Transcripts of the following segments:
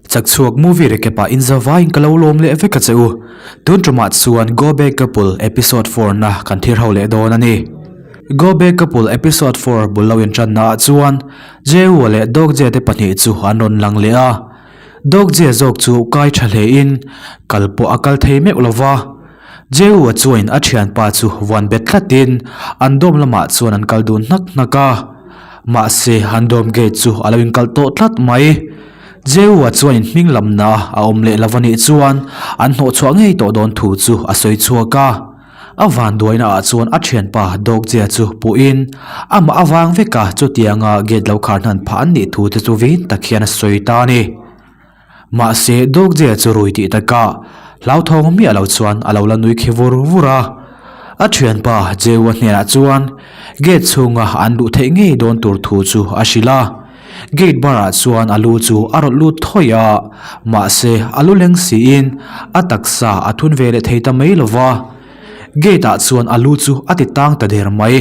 Chakchhuak movie recap ah inzavaiin ka lo lawm leh vek a che u. Tun tumah chuan Go Back Couple episode four na kan thlir ho leh dawn a ni. Go Back Couple episode four bul lo intanna ah chuan Jehu-a leh Dogje te pahnih chu an rawn lang leh a. Dogje zawk chu kai tha hle in kal pawh a kal thei meuh lo va. Jehu-a chuain a thianpa chu vuan bet tlatin an dawm lamah chuan an kal dun hnak hnak a. Mahse an dawm gate chu a lo inkalh tawh tlat mai. Jehu-a chuanin hming lamna a awm leh lo anih chuan an hnawhchhuah ngei tawh dawn thu chu a sawi chhuak a. A vanduaina ah chuan a thianpa Dawkzia chu puhin amah avang veka chutianga gate lo khar hnan phah an nih thu te chu vin tak hian a sawi ta a ni. Mahse Dawkzia chu rui tih takah hlauthawng miah lo chuan a lo la nui khi vur vur a. A thianpa Jehu-a hnenah chuan gate chhunga an luh theih ngei dawn tur thu chu a hrilh a. Gate bar ah chuan a lu chu a rawlh lut thawi a, mahse a lu leng siin a taksa a thun ve leh thei ta mai lo va. Gate ah chuan a lu chu a ti tang ta der mai.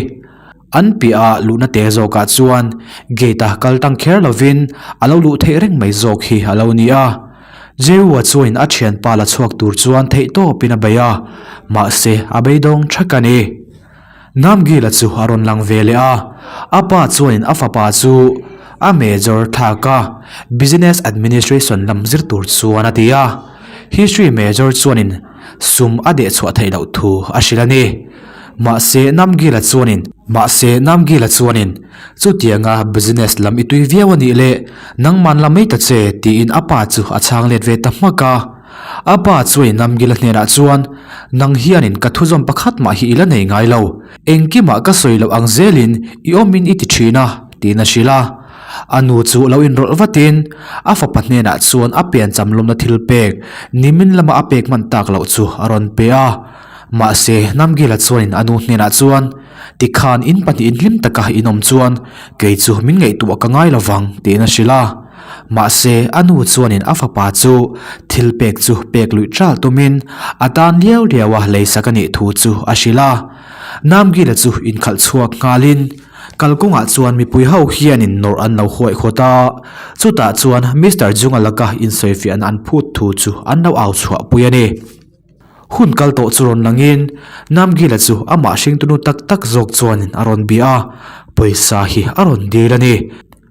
An piah ah luhna te zawk ah chuan gate a kal tang kher lovin a lo luh theih reng mai zawk hi a lo ni a. Jehu-a chuanin a thianpa la chhuak tur chuan theihtawpin a bei a, mahse a beidawng thak a ni. Namgila chu a rawn lang ve leh a, a pa chuanin a fapa chu a major thlak a, Business Administration lam zir tur chuan a ti a. History major chuanin sum a dehchhuah theih loh thu a hrilh a ni. Mahse Namgila chuanin Mahse Namgila chuanin chutianga business lam i tui viau a nih leh nangman la mai ta che tiin a pa chu a chhang let ve ta hmak a. A pa chuan Namgila hnenah chuan, Nang hianin ka thuzawm pakhat mah hi i la nei ngai lo. Engkimah ka sawi loh ang zelin i awmin i ti thin a, tiin a hrilh a. A nu chu lo inrawlh vatin a fapa hnenah chuan a piancham lawmna thil pek nimin lama a pek hman tak loh chu a rawn pe a. Mahse, Namgila chuanin a nu hnenah chuan, Tikhan in pahnihin hlim taka in awm chuan kei chu min ngaihtuah ka ngai lovang, tiin a hrilh a. Mahse, a nu chuanin a fapa chu thil pek chu pek luih ṭal tumin a tan liau liau a leisak a nih thu chu a hrilh a. Namgila chu inkhalh chhuak nghalin kalkawngah chuan mipui ho hianin nawrh an lo huaihawt a, chutah chuan Mister Junga laka insawifiahna an phut thu chu an lo au chhuahpui a ni. Hun kal tawh chu rawn langin Namgila chu amah hringtunu tak tak zawk chuanin a rawn bia a, pawisa hi a rawn dil a ni.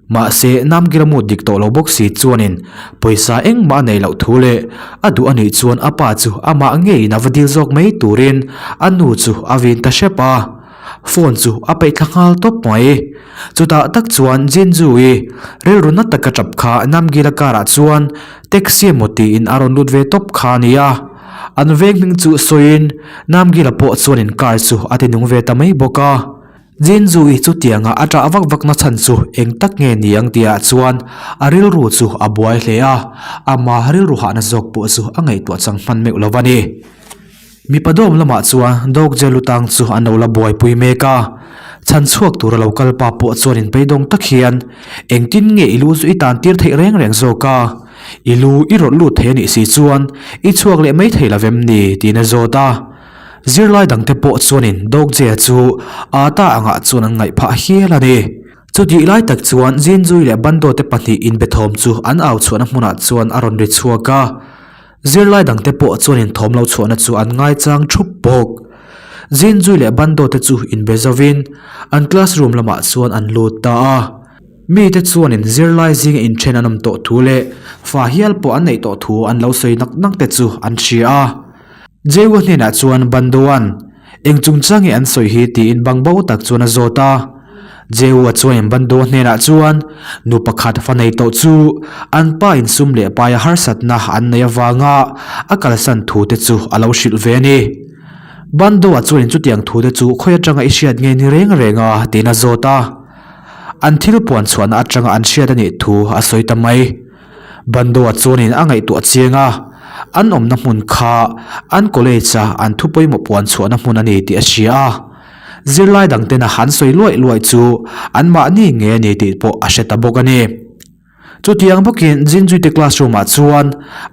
Mahse, Namgila mu dik tawh lo bawk si chuanin pawisa engmah a neih loh thu leh a duh a nih chuan a pa chu amah ngeiin a va dil zawk mai turin a nu chu a vin ta hrep a. Phone chu a peih thla nghal tawp mai. Chutah tak chuan Jinju-i rilru na taka tap kha Namgila car ah chuan taxi emaw tiin a rawn lut ve tawp kha a ni a. An veng hming chu sawiin Namgila pawh chuanin car chu a ti nung ve ta mai bawk a. Jinju-i chutianga a ṭah vak vak na chhan chu eng tak nge ni ang tihah chuan a rilru chu a buai hle a, ama rilru hahna zawk pawh chu a ngaihtuah chang hman meuh lo a ni. Mipa dawm lamah chuan Dawkje lutang chu an lo la buaipui mek a, chhan chhuak tura lo kal pa pawh chuan inpeidawng tak hian engtin nge i lu chu i tan tir theih reng reng zawk a, i lu i rawlh lut thei a nih si chuan i chhuak leh mai thei lo vem ni tiin a zawt a. Zirlai dangte pawh chuanin Dawkjea chu ata angah chuan an ngaih phah hial a ni. Chutih lai tak chuan Jinjui leh Bando te pahnih inbethawm chu an au chhuahna hmunah chuan a rawn ri chhuak a. Zirlai dangte pawh chuanin thawm lo chhuahna chu an ngaichang thup bawk. Jinjui leh Bando te chu inbe zovin an classroom lamah chuan an lut ta a. Mite chuanin zirlai zinga inthen an awm tawh thu leh fa hial pawh an neih tawh thu an lo sawi nak nak te chu an hria a. Jehu hnenah chuan Bandoan, Eng chungchang nge an sawi hi? tiin bang bo tak chuan a zawt a. Jehu-a chuanin Bandoa hnenah chuan, Nu pakhat fa nei tawh chu an pa in sum leh paia harsatna an nei avanga a kalsan thu te chu a lo hrilh ve a ni. Bandoa chuanin chutiang thu te chu khawi atanga i hriat nge ni reng reng a? tiin a zawt a. An thil puan chhuahna atanga an hriat a nih thu a sawi ta mai. Bandoa chuanin a ngaihtuah chiang a, an awmna hmun kha an college a an thu pawimawh puan chhuahna hmun a ni tih a hria a. Zirlai dangtena han sawi luaih luaih chu anmahni nge a ni tih pawh a hre ta bawk a ni. Chutiang bawkin Jinjuite classroom ah chuan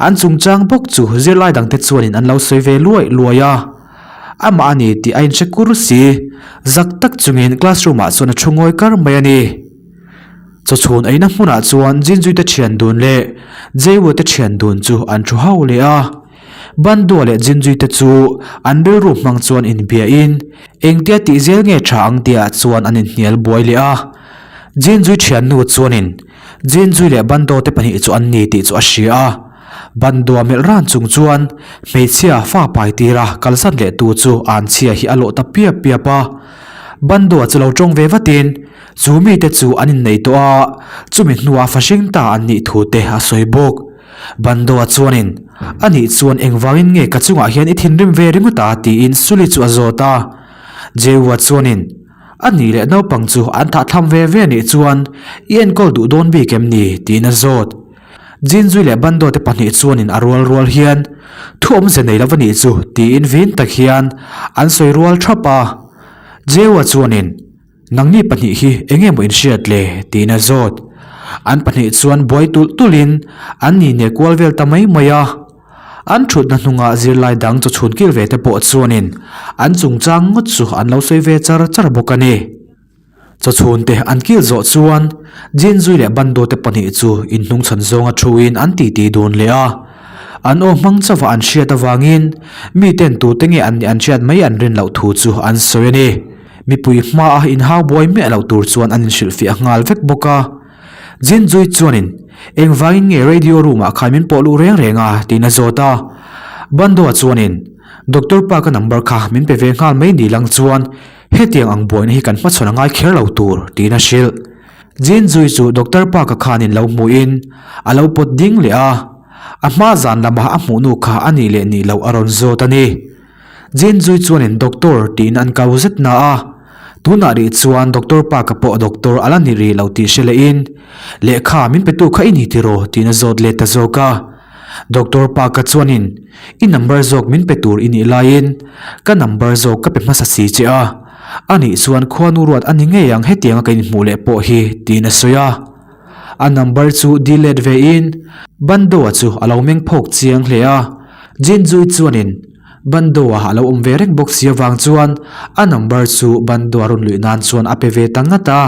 an chungchang bawk chu zirlai dangte chuanin an lo sawi ve luaih luaih a. Amah a ni tih a inhre kur si, zak tak chungin classroom ah chuan a thu ngawi kar mai a ni. Chawchhun eina hmunah chuan Jinjui te thian dun leh Jeua te thian dun chu an thu ho leh a. Bandua leh Jinjui te chu an rilru hmang chuan inbiahin engtia tih zel nge tha ang tihah chuan an inhnial buai leh a. Jinjui thiannu chuanin Jinjui leh Bando te pahnih chu an ni tih chu a hria a. Bandua melh ran chung chuan hmeichhia fa pai tira kalsan leh tu chu anchhia hi a lawh ta piap piap a. Bandua chu lo tawng ve vatin Chu mite chu an innei tawh a, chumi hnua fahring ta an nih thu te a sawi bawk. Bandoa chuanin, A nih chuan engvangin nge ka chungah hian i thinrim ve ringawt a? tiin Suli chu a zawt a. Jeua chuanin, A nih leh naupang chu an thahthlam ve ve nih chuan i enkawl duh dawn bik em ni? tiin a zawt. Jinzui leh Bando te pahnih chuanin a rual rual hian, Thu awmze nei lo va nih chu, tiin vin tak hian an sawi rual thap a. Jeua chuanin, Nangni pahnih hi eng emaw in hriat le? tiin a zawt. An pahnih chuan buai tulh tulhin an ni ne kual vel ta mai mai a. An thutna hnunga zirlai dang chaw chhun kil ve te pawh chuanin an chungchang ngawt chu an lo sawi ve char char bawk a ni. Chaw chhun te an kil zawh chuan Jinzui leh Bando te pahnih chu inhnungchhawn zawnga thuin an titi dun leh a. An aw hmang chauha an hriat avangin miten tute nge an nih an hriat mai an rin loh thu chu an sawi a ni. Mipui hmaa inhau buai miah loh tur chuan an inhrilhfiah nghal vek bawk a. Jinjui chuanin, Engvangin nge radio room-ah khan min pawh luh reng reng a? tiin a zawt a. Bandoa chuanin, Doctor pa ka number kha min pe ve nghal mai ni lang chuan hetiang ang buaina hi kan hmachhawn a ngai kher lo tur, tiin a hrilh. Jinjui chu Doctor pa ka khanin lo hmuhin a lo pawt ding leh a. A hma zan lama a hmuh nu kha a nih leh nih loh a rawn zawt a ni. Jinjui chuanin Doctor tiin an kau zet na a, tunah rih chuan Doctor pa ka pawh Doctor a la ni rih lo tih hre lehin lehkha min petu kha i ni tiraw tiin a zawt let ta zawk a. Doctor pa ka chuanin i number zawk min pe tur i nih laiin ka number zawk ka pe hmasa si che a, anih chuan khuanu ruat a ni ngei ang hetianga ka inhmuh leh pawh hi tiin a sawi a. A number chu delete ve in Bando-a chu a lo meng phawk chiang hle a, Jinjui chuanin Bando-a a lo awm ve reng bawk si avang chuan a number chu Bando-a rawn luih nan chuan a pe ve ta ngat a.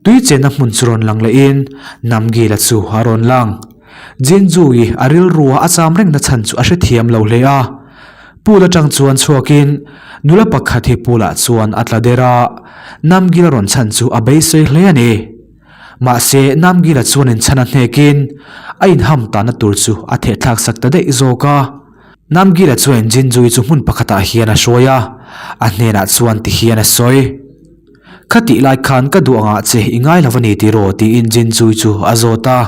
Tui chenna hmun chu rawn lang lehin Namgila chu a rawn lang. Jinjui a rilrua a cham rengna chhan chu a hrethiam lo hle a. Pool atang chuan chhuakin nula pakhat hi pool ah chuan a tla der a, Namgila rawn chhan chu a beisei hle a ni. Mahse, Namgila chuan inchhan a hnekin a inham tanna tur chu a thehthlak sak ta daih zawk a. Namgila chuan Jinjui chu hmun pakhatah hian a hruai a, a hnenah chuan ti hian a sawi. Khatih lai khan ka duh angah che i ngai lo a ni tiraw tiin Jinjui chu a zawt a.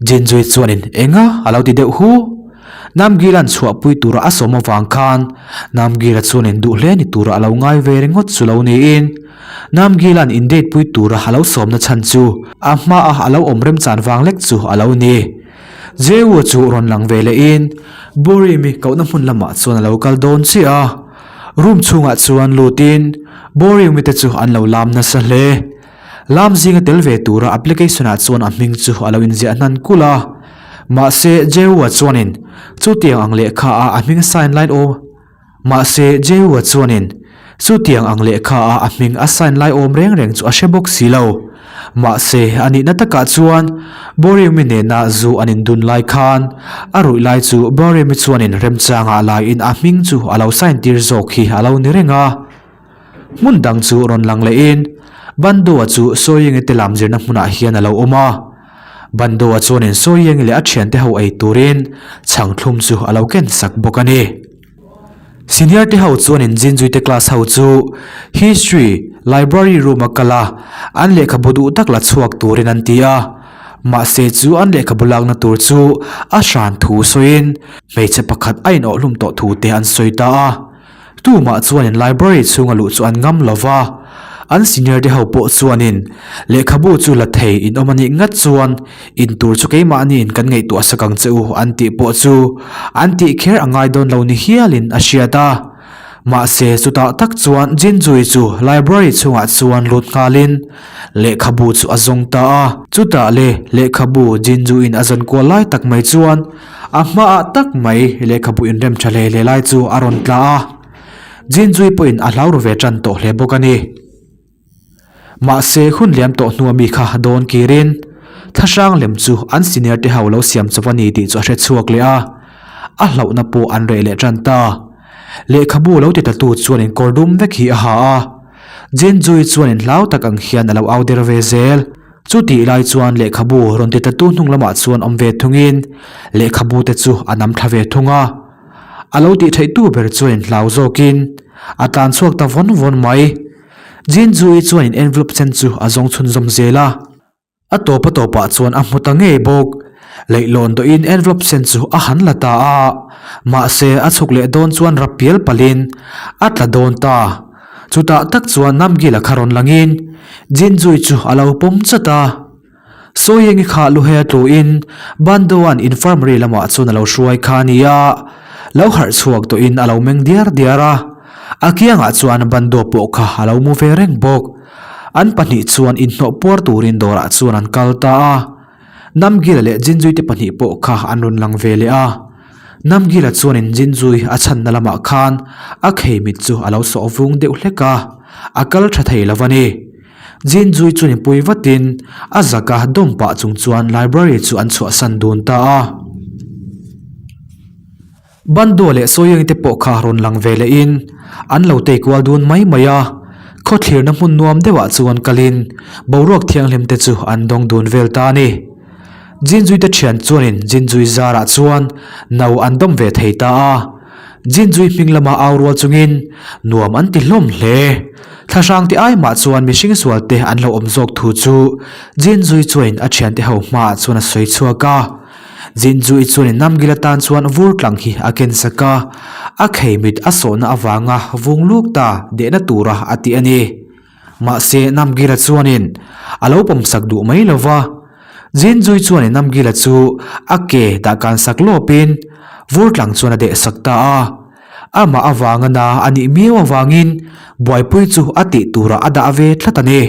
Jinjui chuanin enga a lo ti deuh hu. Namgila'n chhuahpui tura a sawm avang khan Namgila chuanin duh hle ni tura a lo ngai ve ringawt chu lo niin Namgila'n in date pui tura a lo sawmna chhan chu a hmaa a lo awm remchan vang lek chu a lo ni. Jeua chu rawn lang ve lehin Borimi kohna hmun lamah chuan a lo kal dawn chiah a. Room chhungah chuan lutin Borimi te chu an lo lam nasa hle. Lam zinga tel ve tura application ah chuan a hming chu a lo inziah hnan kulh a. Mahse Jehu-a chuanin chutiang ang lehkha a a hming sign lai awm Mahse Jehu-a chuanin chutiang ang lehkha a a hming a sign lai awm reng reng chu a hre bawk si lo. Mahse a nihna takah chuan Boriumi nena zu an indun lai khan a ruih lai chu Boriumi chuanin remchangah laiin a hming chu a lo sign tir zawk hi a lo ni reng a. Hmun dang chu rawn lang lehin Bando-a chu Sawiengi te lam zirna hmunah hian a lo awm a. Bando-a chuanin Sawiengi leh a thiante ho ei turin chhang thlum chu a lo ken sak bawk a ni. Senior te ho chuanin Jinjui te class ho chu History Library room a kal a, an lehkhabu duh tak la chhuak turin an ti a. Mahse chu an lehkhabu lakna tur chu a hran thu sawiin hmeichhe pakhat a inawhhlum tawh thu te an sawi ta a. Tumah chuanin library chhunga luh chu an ngam lo va, an senior te ho pawh chuanin lehkhabu chu la thei in awm a nih ngat chuan in tur chu keimahniin kan ngaihtuah sak ang che u an tih pawh chu an tih kher a ngai dawn lo ni hialin a hriat a. Mahse chutah tak chuan Jinjui chu library chhungah chuan lut nghalin lehkhabu chu a zawng ta a. Chutah le lehkhabu Jinjuiin a zawn kual lai tak mai chuan A hmaah tak mai lehkhabu inrem tha hle hle lai chu a rawn tla a, Jinjui pawhin a hlau ru ve tan tawh hle bawk a ni. Mahse hun liam tawh hnua mi kha dawn kirin thlahrang lem chu an senior te ho lo siam chawp a ni tih chu a hre chhuak leh a, a hlauhna pawh an reh leh tan ta. Lehkhabu lo ti tatu chuanin kawr dum vek hi a ha a, Jinjui chuanin hlau tak ang hian a lo au der ve zel. Chutih lai chuan lehkhabu rawn ti tatu hnung lamah chuan awm ve thungin lehkhabu te chu a nam thla ve thung a. A lo tih theih tu ber chuanin hlau zawkin a tlan chhuak ta vawn vawn mai. Jinjui chuanin envelope sen chu a zawng chhunzawm zel a. A tawp a tawpah chuan a hmu ta ngei bawk. Leihlawn dawhin envelope sen chu a han la ta a, mahse a chhuk leh dawn chuan rap pial palhin a tla dawn ta. Chutah tak chuan Namgila kha rawn langin Jinjui chu a lo pawm chat a. Sawiengi kha luhei a tluin Bandoan infirmary lamah chuan a lo hruai kha a ni a, lo harh chhuak tawhin a lo meng diar diar a. A kiangah chuan Bando pawh kha a lo mu ve reng bawk. An pahnih chuan inhnawh puar turin dawrah chuan an kal ta a. Namgila leh Jinjui te pahnih pawh kha an rawn lang ve leh a. Namgila chuanin Jinjui a chhanna lamah khan a khei mit chu a lo sawh vung deuh hlek a, a kal tha thei lo a ni. Jinjui chuan inpui vatin a zaka dawm pah chung chuan library chu an chhuahsan dun ta a. Bandua leh Sawieng te pawh kha rawn lang ve leh in an lo tei kual dun mai mai a, khawthlirna hmun nuam deuhah chuan kalin boruak thianghlim te chu an dawng dun vel ta a ni. Jinzui te thian chuanin Jinzui zarah chuan no an dawm ve thei ta a, Jinzui hming lama au rual chungin nuam an ti hlawm hle. Thlahrang te ai mah chuan mihring sual te an lo awm zawk thu chu Jinzui chuanin a thiante ho hmaah chuan a sawi chhuak a. Jinjui chuanin Namgil atan chuan vur tlang hi a ken sak a, a khei mit a sawhna avanga vung luk ta dehna tura a ti a ni. Mahse Namgila chuanin a lo pawmsak duh mai lo va. Jinjui chuanin Namgila chu a ke dahkan sak lawpin vur tlang chuan a deh sak ta a. Amah avanga na a nih miau avangin buaipui chu a tih turah a dah ve tlat a ni.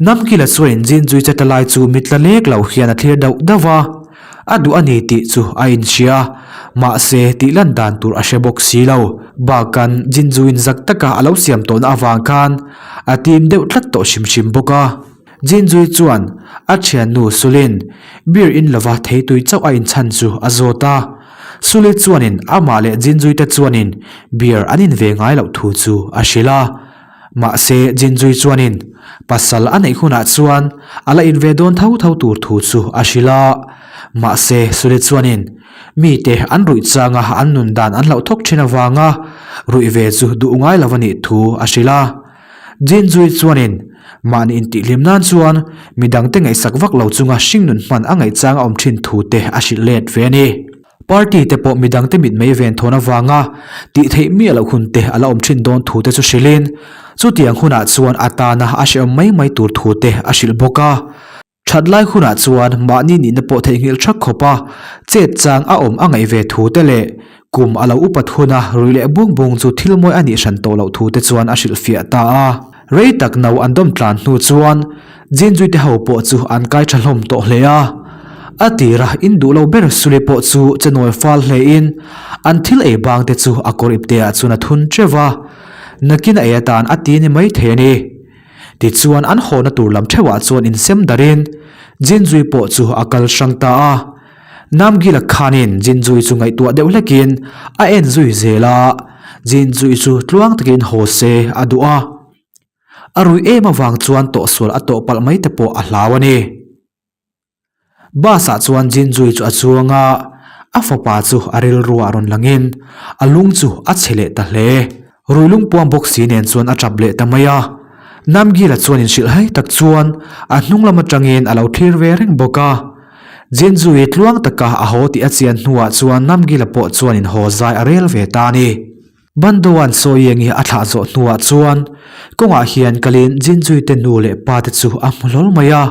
Namkila chuan Jinjui che ta lai chu mitla lek lo hian a thlir dauh dauh a, a duh a ni tih chu a inhria, mahse tih lan dan tur a hre bawk si lo. Bakkan Jinjuiin zak taka a lo siam tawhna avang khan a tim deuh tlat tawh hrim hrim bawk a. Jinjui chuan a thiannu Sulin beer in lova theitui chauh a inchhan chu a zawt a. Suli chuanin amah leh Jinjui te chuanin beer an in ve ngai loh thu chu a hrilh a. Mahse, Jinjui chuanin pasal a neih hunah chuan a la in ve dawn tho tho tur thu chu a hrilh a. Mahse, Suli chuanin mite an ruih changa an nun dan an hlauh thawk thin avanga ruih ve chu duh ngai lo a nih thu a hrilh a. Jinjui chuanin mahni intihhlim nan chuan midangte ngaihsak vak lo chunga hringnun hman a ngaihchang a awm thin thu te a hrilh let ve a ni. Party te pawh midangte mitmei ven thawn avanga tih theih miah loh hun te a la awm thin dawn thu te chu hrilhin, chutiang hunah chuan a tana a hrehawm mai mai tur thu te a hrilh bawk a. That lai hunah chuan mahni nihna pawh theihnghilh thak khawp a, chet chang a awm a ngaih ve thu te leh kum a lo upat huna rui leh bung bung chu thil mawi a nih hran tawh loh thu te chuan a hrilhfiah ta a. Rei tak no an dawm tlan hnu chuan Jinjui te ho pawh chu an kai tha hlawm tawh hle a. A tira in duh lo ber Suli pawh chu che nawi fal hle in an thil ei bang te chu a kawr ipte ah chuan a thun teuh va, nakin a ei atan a ti ni mai thei a ni. Tichuan an hawna tur lam theuh ah chuan insem darin Jinjui pawh chu a kal hrang ta a. Namgila khanin Jinjui chu ngaihtuah deuh hlekin a en zui zel a, Jinjui chu tluang takin haw se a duh a. A rui em avang chuan tawhsual a tawh palh mai te pawh a hlau a ni. Bus ah chuan Jinjui chu a chuang a, a fapa chu a rilruah rawn langin a lung chu a chhe leh ta hle. Rui lungpuam bawk si nen chuan a tap leh ta mai a. Namgila chuan inhrilh hai tak chuan a hnung lam atangin a lo thlir ve reng bawk a. Jinjui tluang taka a haw tih a chian hnuah chuan Namgila pawh chuan inhaw zai a rel ve ta a ni. Bandoan Sawiengi a thlah zawh hnuah chuan kawngah hian kalin Jinjui te nu leh pa te chu a hmu hlawl mai a,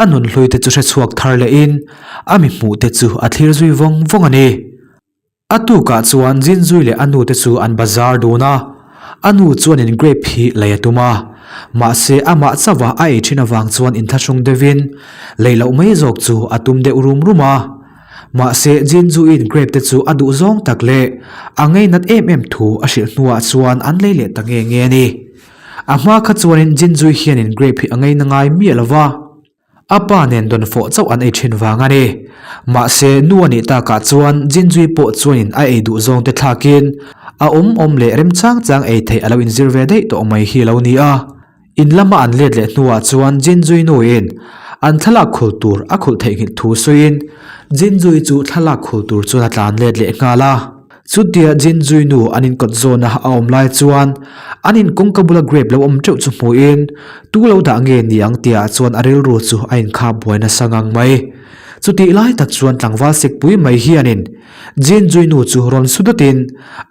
a nunhlui te chu hrechhuak thar lehin a mi hmuh te chu a thlir zui vawng vawng a ni. A tukah chuan Jinjui leh a nu te chu an bazar dun a, a nu chuanin grape hi lei a tum a, mahse amah chauha a ei thin avang chuan inthlahrung deuhin lei loh mai zawk chu a tum deuh rum rum a. Mahse Jinjui-in grape te chu a duh zawng tak leh a ngeinat em em thu a hrilh hnuah chuan an lei leh ta nge nge a ni. A hma kha chuanin Jinjui hianin grape hi a ngaina ngai miah lo va. A pa nen dawn fawh chauh an ei thin vang a ni. Mahse, nu a nih takah chuan Jinjui pawh chuanin a ei duh zawng te thlakin a awm awm leh remchang chang ei theih a lo inzir ve daih tawh mai hi a lo ni a. In lama an let leh hnuah chuan Jinjui nuin an thlalak khul tur a khulh theihnghilh thu sawiin Jinjui chu thlalak khul tur chuan a tlan let leh nghal a. Chutia Jinjui nu an inkawt zawna a awm lai chuan an in kawngka bula grape lo awm teuh chu hmuhin tu lo dah nge ni ang tihah chuan a rilru chu a inkhap buai nasa ngang mai. Chutih lai tak chuan tlangval sikpui mai hianin Jinjui nu chu rawn su dawtin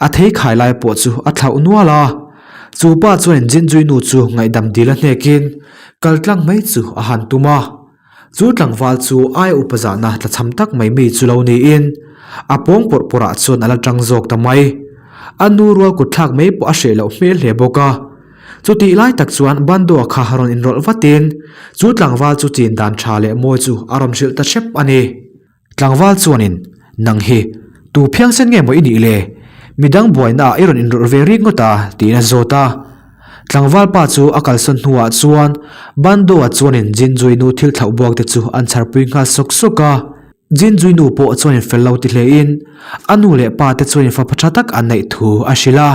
a theikhai lai pawh chu a thlauh nual a. Chu pa chuan Jinjui nu chu ngaihdam dil a hnekin kal tlang mai chu a han tum a. Chu tlangval chu aia upa zahna tlachham tak mai mi chu lo niin a pawng pawrh pawrhah chuan a la tang zawk ta mai. A nu rual kut thlak mai pawh a hreh loh hmel hle bawk a. Chutih lai tak chuan Bandoa kha rawn inrawlh vatin chu tlangval chu chin dan tha leh mawi chu a rawn hrilh ta hrep a ni. Tlangval chuanin, Nang hi, tu phiangsen nge maw i nih le? Midang buainaah i rawn inrawlh ve rik ngawt a, tiin a zawt a. Tlangval pa chu a kalsawn hnuah chuan Bando-a chuanin Jinjui nu thil thlauh buak te chu an chharpui nghal sawk sawk a. Jinjui nu pawh chuanin fel lo ti hlein a nu leh pa te chuanin fapa tha tak an neih thu a hrilh a.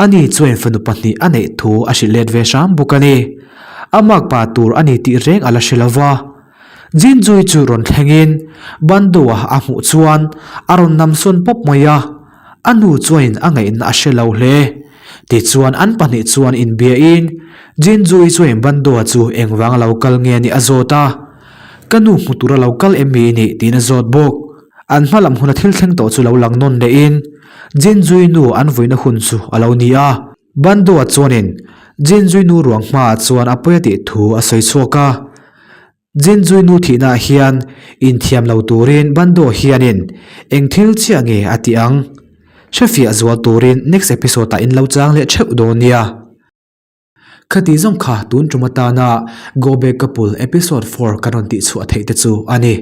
Ani chuanin fanu pahnih a neih thu a hrilh let ve hram bawk a ni. A makpa tur a ni tih reng a la hre lo va. Jinjui chu rawn thlengin Bandua a hmuh chuan a rawn namsawn pawp mai a, a nu chuanin a ngaihna a hre lo hle. Tichuan an pahnih chuan inbiain Jinjui chuanin Bandua chu engvanga lo kal nge nih a zawt a, Ka nu hmu tura lo kal em mi i nih? tiin a zawt bawk. An hma lam huna thil thleng tawh chu lo lang nawn lehin Jinjui nu an vuina hun chu a lo ni a. Bandua chuanin Jinjui nu ruang hmaah chuan a pawi a tih thu a sawi chhuak a. Jinjui nu thihnaah hian inthiam lo turin Bando hianin eng thil chiah nge a tih ang? Hrefiah zual turin next episode ah in lo chang leh theuh dawn nia. Khati zawng kha tun tum atana Go Back Couple episode 4 kan rawn tihchhuah theih te chu a ni.